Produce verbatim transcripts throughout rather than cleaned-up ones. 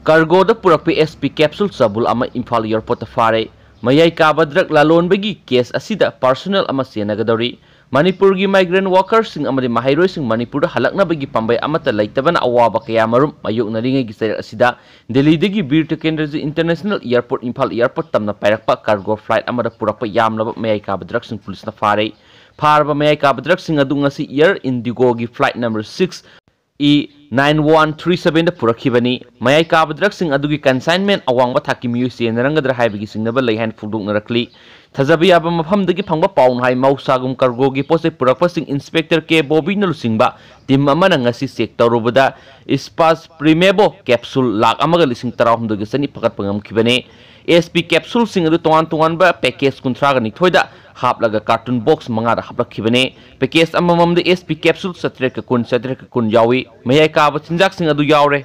ꯀꯥꯔꯒꯣꯗ ꯄꯨꯔꯛꯄ S P capsule ꯆꯕꯨꯜ ꯑꯃ ꯏꯝꯐꯥꯜ ꯑꯦꯌꯔꯄꯣꯔꯠꯇ ꯐꯥꯔꯦ꯫ ꯃꯌꯥꯏ ꯀꯥꯕ ꯗ꯭ꯔꯒ ꯂꯂꯣꯟꯕꯒꯤ ꯀꯦꯁ ꯑꯁꯤꯗ ꯄꯥꯔꯁꯣꯅꯦꯜ ꯑꯃ ꯆꯦꯟꯅꯒꯗꯧꯔꯤ꯫ ꯃꯅꯤꯄꯨꯔꯒꯤ ꯃꯥꯏꯒ꯭ꯔꯦꯟ ꯋꯥꯀꯔꯁꯤꯡ ꯑꯃꯗꯤ ꯃꯍꯩꯔꯣꯏꯁꯤꯡ ꯃꯅꯤꯄꯨꯔꯗ ꯍꯜꯂꯛꯅꯕꯒꯤ ꯄꯥꯝꯕꯩ ꯑꯃꯠꯇ ꯂꯩꯇꯕꯅ ꯑꯋꯥꯕ ꯀꯌꯥ ꯃꯔꯨꯝ ꯃꯥꯌꯣꯛꯅꯔꯤꯉꯩꯒꯤ ꯆꯩꯔꯛ ꯑꯁꯤꯗ ꯗꯦꯜꯂꯤꯗꯒꯤ ꯕꯤꯔ ꯇꯤꯀꯦꯟꯗ꯭ꯔꯖꯤ ꯏꯟꯇꯔꯅꯦꯁꯅꯦꯜ ꯑꯦꯌꯔꯄꯣꯔꯠ ꯏꯝꯐꯥꯜ ꯑꯦꯌꯔꯄꯣꯔꯠ ꯇꯝꯅ ꯄꯥꯏꯔꯛꯄ ꯀꯥꯔꯒꯣ ꯐ꯭ꯂꯥꯏꯠ ꯑꯃꯗ ꯄꯨꯔꯛꯄ ꯌꯥꯝꯂꯕ ꯃꯌꯥꯏ ꯀꯥꯕ ꯗ꯭ꯔꯒꯁꯤꯡ ꯄꯨꯂꯤꯁꯅ ꯐꯥꯔꯦ꯫ ꯐꯥꯔꯕ ꯃꯌꯥꯏ ꯀꯥꯕ ꯗ꯭ꯔꯒꯁꯤꯡ ꯑꯗꯨ ꯉꯁꯤ air ꯏꯟꯗꯤꯒꯣꯒꯤ flight number six E nine one three ꯁꯕꯦꯟꯗ ꯄꯨꯔꯛꯈꯤꯕꯅꯤ꯫ ꯃꯌꯥꯏ ꯀꯥꯕ ꯗ꯭ꯔꯒꯁꯤꯡ ꯑꯗꯨꯒꯤ ꯀꯟꯁꯥꯏꯟꯃꯦꯟ ꯑꯋꯥꯡꯕ ꯊꯥꯛꯀꯤ ꯃꯤꯑꯣꯏ ꯆꯦꯟꯅꯔꯝꯒꯗ꯭ꯔꯥ ꯍꯥꯏꯕꯒꯤ ꯆꯤꯡꯅꯕ ꯂꯩ ꯍꯥꯏꯅ ꯐꯣꯡꯗꯣꯛꯅꯔꯛꯂꯤ꯫ ꯊꯥꯖꯕ ꯌꯥꯕ ꯃꯐꯝꯗꯒꯤ ꯐꯪꯕ ꯄꯥꯎꯅ ꯍꯥꯏ, ꯃꯍꯧꯁꯥꯒꯨꯝ ꯀꯥꯔꯒꯣꯒꯤ ꯄꯣꯠ ꯆꯩ ꯄꯨꯔꯛꯄꯁꯤꯡ ꯏꯟꯁꯄꯦꯛꯇꯔ ꯀꯦ ꯕꯣꯕꯤꯅ ꯂꯨꯆꯤꯡꯕ ꯇꯤꯝ ꯑꯃꯅ ꯉꯁꯤ ꯆꯦꯛ ꯇꯧꯔꯨꯕꯗ ꯏꯁꯄꯥꯁ ꯄ꯭ꯔꯤꯃꯦꯕꯣ ꯀꯦꯞꯁꯨꯜ ꯂꯥꯈ ꯑꯃꯒ ꯂꯤꯁꯤꯡ ꯇꯔꯥꯍꯨꯝꯗꯣꯏꯒ ꯆꯅꯤ ꯐꯒꯠꯄ ꯉꯝꯈꯤꯕꯅꯤ꯫ ꯑꯦꯁ ꯄꯤ ꯀꯦꯞꯁꯨꯜꯁꯤꯡ ꯑꯗꯨ ꯇꯣꯉꯥꯟ ꯇꯣꯉꯥꯟꯕ ꯄꯦꯀꯦꯖ ꯀꯨꯟꯊ꯭ꯔꯥꯒ ꯅꯤꯊꯣꯏꯗ ꯍꯥꯞꯂꯒ ꯀꯥꯔꯇꯨꯟ ꯕꯣꯛꯁ ꯃꯉꯥꯗ ꯍꯥꯞꯂꯛꯈꯤꯕꯅꯤ꯫ ꯄꯦꯀꯦꯖ ꯑꯃꯃꯝꯗ ꯑꯦꯁ ꯄꯤ ꯀꯦꯞꯁꯨꯜ ꯆꯥꯇ꯭ꯔꯦꯠꯀ ꯀꯨꯟ, ꯆꯥꯇ꯭ꯔꯦꯠꯀ ꯀꯨꯟ ꯌꯥꯎꯏ꯫ ꯃꯌꯥꯏ ꯀꯥꯕ ꯆꯤꯟꯖꯥꯛꯁꯤꯡ ꯑꯗꯨ ꯌꯥꯎꯔꯦ꯫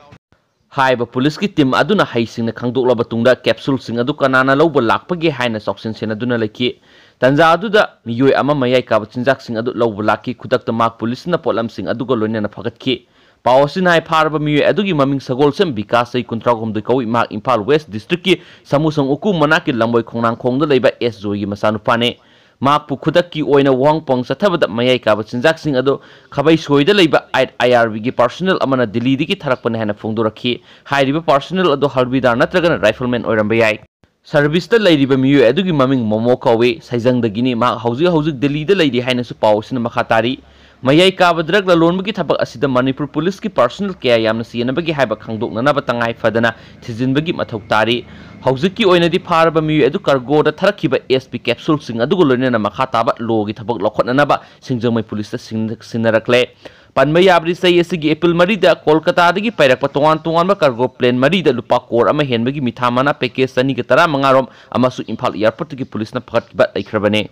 ꯍꯥꯏꯔꯤꯕ ꯄꯨꯂꯤꯁꯀꯤ ꯇꯤꯝ ꯑꯗꯨꯅ ꯍꯩꯁꯤꯡꯅ ꯈꯪꯗꯣꯛꯂꯕ ꯇꯨꯡꯗ ꯀꯦꯞꯁꯨꯜꯁꯤꯡ ꯑꯗꯨ ꯀꯅꯥꯅ ꯂꯧꯕ ꯂꯥꯛꯄꯒꯦ ꯍꯥꯏꯅ ꯆꯥꯎꯁꯤꯟ ꯁꯦꯟꯅꯗꯨꯅ ꯂꯩꯈꯤ꯫ ꯇꯥꯟꯖꯥ ꯑꯗꯨꯗ ꯃꯤꯑꯣꯏ ꯑꯃ ꯃꯌꯥꯏ ꯀꯥꯕ ꯆꯤꯟꯖꯥꯛꯁꯤꯡ ꯑꯗꯨ ꯂꯧꯕ ꯂꯥꯛꯈꯤ꯫ ꯈꯨꯗꯛꯇ ꯃꯍꯥꯛ ꯄꯨꯂꯤꯁꯅ ꯄꯣꯠꯂꯝꯁꯤꯡ ꯑꯗꯨꯒ ꯂꯣꯏꯅꯅ ꯐꯒꯠꯈꯤ꯫ ꯄꯥꯎ ꯑꯁꯤꯅ ꯍꯥꯏ, ꯐꯥꯔꯕ ꯃꯤꯑꯣꯏ ꯑꯗꯨꯒꯤ ꯃꯃꯤꯡ ꯁꯒꯣꯜꯁꯦꯝ ꯕꯤꯀꯥꯁ, ꯆꯍꯤ ꯀꯨꯟꯊ꯭ꯔꯥ ꯍꯨꯝꯗꯣꯏ ꯀꯧꯏ꯫ ꯃꯍꯥꯛ ꯏꯝꯐꯥꯜ ꯋꯦꯁ ꯗꯤꯁꯇ꯭ꯔꯤꯛꯀꯤ ꯁꯥꯃꯨꯁꯪ ꯎꯈꯨ ꯃꯅꯥꯛꯀꯤ ꯂꯝꯕꯣꯏ ꯈꯣꯡꯅꯥꯡꯈꯣꯡꯗ ꯂꯩꯕ ꯑꯦꯁ ꯖꯣꯏꯒꯤ ꯃꯆꯥꯅꯨꯄꯥꯅꯤ꯫ ꯃꯍꯥꯛꯄꯨ ꯈꯨꯗꯛꯀꯤ ꯑꯣꯏꯅ ꯋꯥꯍꯪ ꯄꯥꯎꯍꯪ ꯆꯠꯊꯕꯗ ꯃꯌꯥꯏ ꯀꯥꯕ ꯆꯤꯟꯖꯥꯛꯁꯤꯡ ꯑꯗꯨ ꯈꯥꯕꯩꯁꯣꯏꯗ ꯂꯩꯕ ꯑꯥꯏ ꯑꯥꯔ ꯕꯤꯒꯤ ꯄꯥꯔꯁꯣꯅꯦꯜ ꯑꯃꯅ ꯗꯤꯜꯂꯤꯗꯒꯤ ꯊꯥꯔꯛꯄꯅꯤ ꯍꯥꯏꯅ ꯐꯣꯡꯗꯣꯔꯛꯈꯤ꯫ ꯍꯥꯏꯔꯤꯕ ꯄꯥꯔꯁꯣꯅꯦꯜ ꯑꯗꯨ ꯍꯜꯕꯤꯗꯥꯔ ꯅꯠꯇ꯭ꯔꯒꯅ ꯔꯥꯏꯐꯜꯃꯦꯟ ꯑꯣꯏꯔꯝꯕ ꯌꯥꯏ꯫ ꯁꯔꯚꯤꯁꯇ ꯂꯩꯔꯤꯕ ꯃꯤꯑꯣꯏ ꯑꯗꯨꯒꯤ ꯃꯃꯤꯡ ꯃꯣꯃꯣ ꯀꯧꯏ꯫ ꯁꯩꯖꯪꯗꯒꯤꯅꯤ꯫ ꯃꯍꯥꯛ ꯍꯧꯖꯤꯛ ꯍꯧꯖꯤꯛ ꯗꯤꯜꯂꯤꯗ ꯂꯩꯔꯤ ꯍꯥꯏꯅꯁꯨ ꯄꯥꯎ ꯑꯁꯤꯅ ꯃꯈꯥ ꯇꯥꯔꯤ꯫ ꯃꯌꯥꯏ ꯀꯥꯕ ꯗ꯭ꯔꯒ ꯂꯂꯣꯟꯕꯒꯤ ꯊꯕꯛ ꯑꯁꯤꯗ ꯃꯅꯤꯄꯨꯔ ꯄꯨꯂꯤꯁꯀꯤ ꯄꯥꯔꯁꯣꯅꯦꯜ ꯀꯌꯥ ꯌꯥꯝꯅ ꯆꯦꯟꯅꯕꯒꯦ ꯍꯥꯏꯕ ꯈꯪꯗꯣꯛꯅꯅꯕ ꯇꯉꯥꯏ ꯐꯗꯅ ꯊꯤꯖꯤꯟꯕꯒꯤ ꯃꯊꯧ ꯇꯥꯔꯤ꯫ ꯍꯧꯖꯤꯛꯀꯤ ꯑꯣꯏꯅꯗꯤ ꯐꯥꯔꯕ ꯃꯤꯑꯣꯏ ꯑꯗꯨ ꯀꯥꯔꯒꯣꯗ ꯊꯥꯔꯛꯈꯤꯕ ꯑꯦꯁ ꯄꯤ ꯀꯦꯞꯁꯨꯜꯁꯤꯡ ꯑꯗꯨꯒ ꯂꯣꯏꯅꯅ ꯃꯈꯥ ꯇꯥꯕ ꯂꯣꯒꯤ ꯊꯕꯛ ꯂꯧꯈꯠꯅꯅꯕ ꯁꯤꯡꯖꯃꯩ ꯄꯨꯂꯤꯁꯇ ꯁꯤꯟ-, ꯁꯤꯟꯅꯔꯛꯂꯦ꯫ ꯄꯟꯕ ꯌꯥꯕꯗꯤ, ꯆꯍꯤ ꯑꯁꯤꯒꯤ ꯑꯦꯄ꯭ꯔꯤꯜ ꯃꯔꯤꯗ ꯀꯣꯜꯀꯇꯥꯗꯒꯤ ꯄꯥꯏꯔꯛꯄ ꯇꯣꯉꯥꯟ ꯇꯣꯉꯥꯟꯕ ꯀꯥꯔꯒꯣ ꯄ꯭ꯂꯦꯟ ꯃꯔꯤꯗ ꯂꯨꯄꯥ ꯀꯣꯔ ꯑꯃ ꯍꯦꯟꯕꯒꯤ ꯃꯤꯊꯥ ꯃꯅꯥ ꯄꯦꯀꯦꯖ ꯆꯅꯤꯒ ꯇꯔꯥꯃꯉꯥ ꯔꯣꯝ ꯑꯃꯁꯨ ꯏꯝꯐꯥꯜ ꯑꯦꯌꯔꯄꯣꯔꯠꯇꯒꯤ ꯄꯨꯂꯤꯁꯅ ꯐꯒꯠꯈꯤꯕ ꯂꯩꯈ꯭ꯔꯕꯅꯤ꯫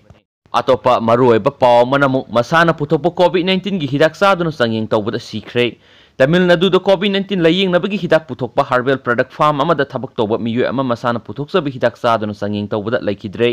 ꯑꯇꯣꯞꯄ ꯃꯔꯨꯑꯣꯏꯕ ꯄꯥꯎ ꯑꯃꯅ ꯑꯃꯨꯛ ꯃꯁꯥꯅ ꯄꯨꯊꯣꯛꯄ ꯀꯣꯚꯤꯗ ꯅꯥꯏꯟꯇꯤꯟꯒꯤ ꯍꯤꯗꯥꯛ ꯆꯥꯗꯨꯅ ꯆꯥꯡꯌꯦꯡ ꯇꯧꯕꯗ ꯁꯤꯈ꯭ꯔꯦ꯫ ꯇꯥꯃꯤꯜ ꯅꯥꯗꯨꯗ ꯀꯣꯚꯤꯗ ꯅꯥꯏꯟꯇꯤꯟ ꯂꯥꯌꯦꯡꯅꯕꯒꯤ ꯍꯤꯗꯥꯛ ꯄꯨꯊꯣꯛꯄ ꯍꯔꯕꯦꯜ ꯄ꯭ꯔꯗꯛ ꯐꯥꯔꯝ ꯑꯃꯗ ꯊꯕꯛ ꯇꯧꯕ ꯃꯤꯑꯣꯏ ꯑꯃ ꯃꯁꯥꯅ ꯄꯨꯊꯣꯛꯆꯕ ꯍꯤꯗꯥꯛ ꯆꯥꯗꯨꯅ ꯆꯥꯡꯌꯦꯡ ꯇꯧꯕꯗ ꯂꯩꯈꯤꯗ꯭ꯔꯦ꯫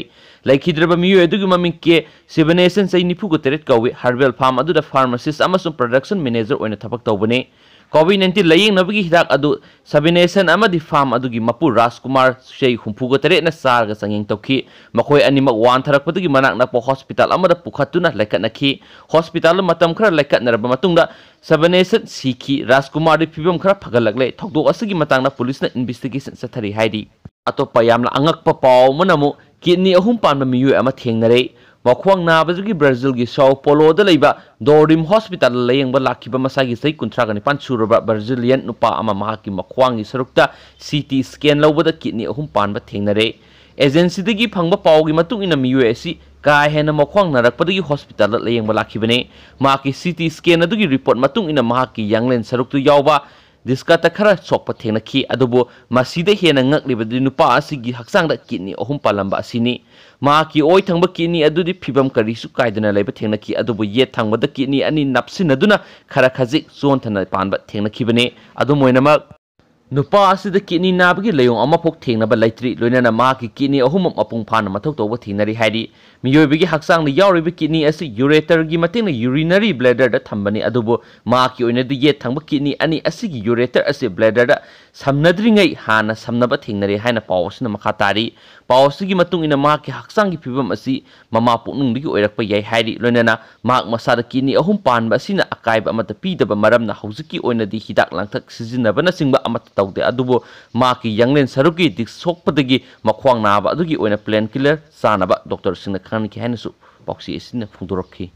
ꯂꯩꯈꯤꯗ꯭ꯔꯕ ꯃꯤꯑꯣꯏ ꯑꯗꯨꯒꯤ ꯃꯃꯤꯡ ꯀꯦ ꯁꯤꯕꯅꯦꯁꯟ, ꯆꯍꯤ ꯅꯤꯐꯨꯒ ꯇꯔꯦꯠ ꯀꯧꯏ꯫ ꯍꯔꯕꯦꯜ ꯐꯥꯔꯝ ꯑꯗꯨꯗ ꯐꯥꯔꯃꯥꯁꯤꯁ ꯑꯃꯁꯨꯡ ꯄ꯭ꯔꯗꯛꯁꯟ ꯃꯦꯅꯦꯖꯔ ꯑꯣꯏꯅ ꯊꯕꯛ ꯇꯧꯕꯅꯤ꯫ ꯀꯣꯚꯤꯗ ꯅꯥꯏꯟꯇꯤꯟ ꯂꯥꯌꯦꯡꯅꯕꯒꯤ ꯍꯤꯗꯥꯛ ꯑꯗꯨ ꯁꯕꯤꯅꯦꯁꯟ ꯑꯃꯗꯤ ꯐꯥꯝ ꯑꯗꯨꯒꯤ ꯃꯄꯨ ꯔꯥꯖꯀꯨꯃꯥꯔ ꯆꯍꯤ ꯍꯨꯝꯐꯨꯒ ꯇꯔꯦꯠꯅ ꯆꯥꯔꯒ ꯆꯥꯡꯌꯦꯡ ꯇꯧꯈꯤ꯫ ꯃꯈꯣꯏ ꯑꯅꯤꯃꯛ ꯋꯥꯟꯊꯔꯛꯄꯗꯒꯤ ꯃꯅꯥꯛ ꯅꯛꯄ ꯍꯣꯁꯄꯤꯇꯥꯜ ꯑꯃꯗ ꯄꯨꯈꯠꯇꯨꯅ ꯂꯩꯈꯠꯅꯈꯤ꯫ ꯍꯣꯁꯄꯤꯇꯥꯜꯗ ꯃꯇꯝ ꯈꯔ ꯂꯩꯈꯠꯅꯔꯕ ꯃꯇꯨꯡꯗ ꯁꯕꯤꯅꯦꯁꯟ ꯁꯤꯈꯤ꯫ ꯔꯥꯖꯀꯨꯃꯥꯔꯗꯤ ꯐꯤꯕꯝ ꯈꯔ ꯐꯒꯠꯂꯛꯂꯦ꯫ ꯊꯧꯗꯣꯛ ꯑꯁꯤꯒꯤ ꯃꯇꯥꯡꯗ ꯄꯨꯂꯤꯁꯅ ꯏꯟꯚꯦꯁꯇꯤꯒꯦꯁꯟ ꯆꯠꯊꯔꯤ ꯍꯥꯏꯔꯤ꯫ ꯑꯇꯣꯞꯄ ꯌꯥꯝꯅ ꯑꯉꯛꯄ ꯄꯥꯎ ꯑꯃꯅ ꯑꯃꯨꯛ ꯀꯤꯗꯅꯤ ꯑꯍꯨꯝ ꯄꯥꯟꯕ ꯃꯤꯑꯣꯏ ꯑꯃ ꯊꯦꯡꯅꯔꯦ꯫ ꯃꯈ꯭ꯋꯥꯡ ꯅꯥꯕꯗꯒꯤ ꯕ꯭ꯔꯥꯖꯤꯜꯒꯤ ꯁꯥꯎ ꯄꯣꯂꯣꯗ ꯂꯩꯕ ꯗꯣꯔꯤꯝ ꯍꯣꯁꯄꯤꯇꯥꯜꯗ ꯂꯥꯌꯦꯡꯕ ꯂꯥꯛꯈꯤꯕ ꯃꯁꯥꯒꯤ ꯆꯍꯤ ꯀꯨꯟꯊ꯭ꯔꯥꯒ ꯅꯤꯄꯥꯟ ꯁꯨꯔꯕ ꯕ꯭ꯔꯥꯖꯤꯂꯤꯌꯟ ꯅꯨꯄꯥ ꯑꯃ ꯃꯍꯥꯛꯀꯤ ꯃꯈ꯭ꯋꯥꯡꯒꯤ ꯁꯔꯨꯛꯇ ꯁꯤ ꯇꯤ ꯁ꯭ꯀꯦꯟ ꯂꯧꯕꯗ ꯀꯤꯗꯅꯤ ꯑꯍꯨꯝ ꯄꯥꯟꯕ ꯊꯦꯡꯅꯔꯦ꯫ ꯑꯦꯖꯦꯟꯁꯤꯗꯒꯤ ꯐꯪꯕ ꯄꯥꯎꯒꯤ ꯃꯇꯨꯡ ꯏꯟꯅ ꯃꯤꯑꯣꯏ ꯑꯁꯤ ꯀꯥ ꯍꯦꯟꯅ ꯃꯈ꯭ꯋꯥꯡ ꯅꯥꯔꯛꯄꯗꯒꯤ ꯍꯣꯁꯄꯤꯇꯥꯜꯗ ꯂꯥꯌꯦꯡꯕ ꯂꯥꯛꯈꯤꯕꯅꯤ꯫ ꯃꯍꯥꯛꯀꯤ ꯁꯤ ꯇꯤ ꯁ꯭ꯀꯦꯟ ꯑꯗꯨꯒꯤ ꯔꯤꯄꯣꯔꯠ ꯃꯇꯨꯡ ꯏꯟꯅ ꯃꯍꯥꯛꯀꯤ ꯌꯥꯡꯂꯦꯟ ꯁꯔꯨꯛꯇ ꯌꯥꯎꯕ ꯗꯤꯁꯀꯇ ꯈꯔ ꯁꯣꯛꯄ ꯊꯦꯡꯅꯈꯤ꯫ ꯑꯗꯨꯕꯨ ꯃꯁꯤꯗ ꯍꯦꯟꯅ ꯉꯛꯂꯤꯕꯗꯤ ꯅꯨꯄꯥ ꯑꯁꯤꯒꯤ ꯍꯛꯆꯥꯡꯗ ꯀꯤꯗꯅꯤ ꯑꯍꯨꯝ ꯄꯥꯜꯂꯝꯕ ꯑꯁꯤꯅꯤ꯫ ꯃꯍꯥꯛꯀꯤ ꯑꯣꯏ ꯊꯪꯕ ꯀꯤꯗꯅꯤ ꯑꯗꯨꯗꯤ ꯐꯤꯕꯝ ꯀꯔꯤꯁꯨ ꯀꯥꯏꯗꯅ ꯂꯩꯕ ꯊꯦꯡꯅꯈꯤ, ꯑꯗꯨꯕꯨ ꯌꯦꯠ ꯊꯪꯕꯗ ꯀꯤꯗꯅꯤ ꯑꯅꯤ ꯅꯞꯁꯤꯟꯅꯗꯨꯅ ꯈꯔ ꯈꯖꯤꯛ ꯆꯣꯟꯊꯅ ꯄꯥꯟꯕ ꯊꯦꯡꯅꯈꯤꯕꯅꯤ꯫ ꯑꯗꯨꯝ ꯑꯣꯏꯅꯃꯛ, ꯅꯨꯄꯥ ꯑꯁꯤꯗ ꯀꯤꯗꯅꯤ ꯅꯥꯕꯒꯤ ꯂꯥꯏꯑꯣꯡ ꯑꯃꯐꯥꯎ ꯊꯦꯡꯅꯕ ꯂꯩꯇ꯭ꯔꯤ, ꯂꯣꯏꯅꯅ ꯃꯍꯥꯛꯀꯤ ꯀꯤꯗꯅꯤ ꯑꯍꯨꯝꯃꯛ ꯃꯄꯨꯡ ꯐꯥꯅ ꯃꯊꯧ ꯇꯧꯕ ꯊꯦꯡꯅꯔꯤ ꯍꯥꯏꯔꯤ꯫ ꯃꯤꯑꯣꯏꯕꯒꯤ ꯍꯛꯆꯥꯡꯗ ꯌꯥꯎꯔꯤꯕ ꯀꯤꯗꯅꯤ ꯑꯁꯤ ꯌꯨꯔꯦꯇꯔꯒꯤ ꯃꯇꯦꯡꯅ ꯌꯨꯔꯤꯅꯔꯤ ꯕ꯭ꯂꯦꯗꯔꯗ ꯊꯝꯕꯅꯤ, ꯑꯗꯨꯕꯨ ꯃꯍꯥꯛꯀꯤ ꯑꯣꯏꯅꯗꯤ ꯌꯦꯠ ꯊꯪꯕ ꯀꯤꯗꯅꯤ ꯑꯅꯤ ꯑꯁꯤꯒꯤ ꯌꯨꯔꯦꯇꯔ ꯑꯁꯤ ꯕ꯭ꯂꯦꯗꯔꯗ ꯁꯝꯅꯗ꯭ꯔꯤꯉꯩ ꯍꯥꯟꯅ ꯁꯝꯅꯕ ꯊꯦꯡꯅꯔꯦ ꯍꯥꯏꯅ ꯄꯥꯎ ꯑꯁꯤꯅ ꯃꯈꯥ ꯇꯥꯔꯤ꯫ ꯄꯥꯎ ꯑꯁꯤꯒꯤ ꯃꯇꯨꯡ ꯏꯟꯅ, ꯃꯍꯥꯛꯀꯤ ꯍꯛꯆꯥꯡꯒꯤ ꯐꯤꯕꯝ ꯑꯁꯤ ꯃꯃꯥ ꯄꯣꯛꯅꯨꯡꯗꯒꯤ ꯑꯣꯏꯔꯛꯄ ꯌꯥꯏ ꯍꯥꯏꯔꯤ, ꯂꯣꯏꯅꯅ ꯃꯍꯥꯛ ꯃꯁꯥꯗ ꯀꯤꯗꯅꯤ ꯑꯍꯨꯝ ꯄꯥꯟꯕ ꯑꯁꯤꯅ ꯑꯀꯥꯏꯕ ꯑꯃꯠꯇ ꯄꯤꯗꯕ ꯃꯔꯝꯅ ꯍꯧꯖꯤꯛꯀꯤ ꯑꯣꯏꯅꯗꯤ ꯍꯤꯗꯥꯛ ꯂꯥꯡꯊꯛ ꯁꯤꯖꯤꯟꯅꯕꯅꯆꯤꯡꯕ ꯑꯃꯠꯇ ꯇꯧꯗꯦ꯫ ꯑꯗꯨꯕꯨ ꯃꯍꯥꯛꯀꯤ ꯌꯥꯡꯂꯦꯟ ꯁꯔꯨꯛꯀꯤ ꯗꯤꯁ ꯁꯣꯛꯄꯗꯒꯤ ꯃꯈ꯭ꯋꯥꯡ ꯅꯥꯕ ꯑꯗꯨꯒꯤ ꯑꯣꯏꯅ ꯄꯦꯟꯀꯤꯂꯔ ꯆꯥꯅꯕ ꯗꯣꯛꯇꯔꯁꯤꯡꯅ ꯈꯪꯍꯟꯈꯤ ꯍꯥꯏꯅꯁꯨ ꯄꯥꯎꯆꯦ ꯑꯁꯤꯅ ꯐꯣꯡꯗꯣꯔꯛꯈꯤ꯫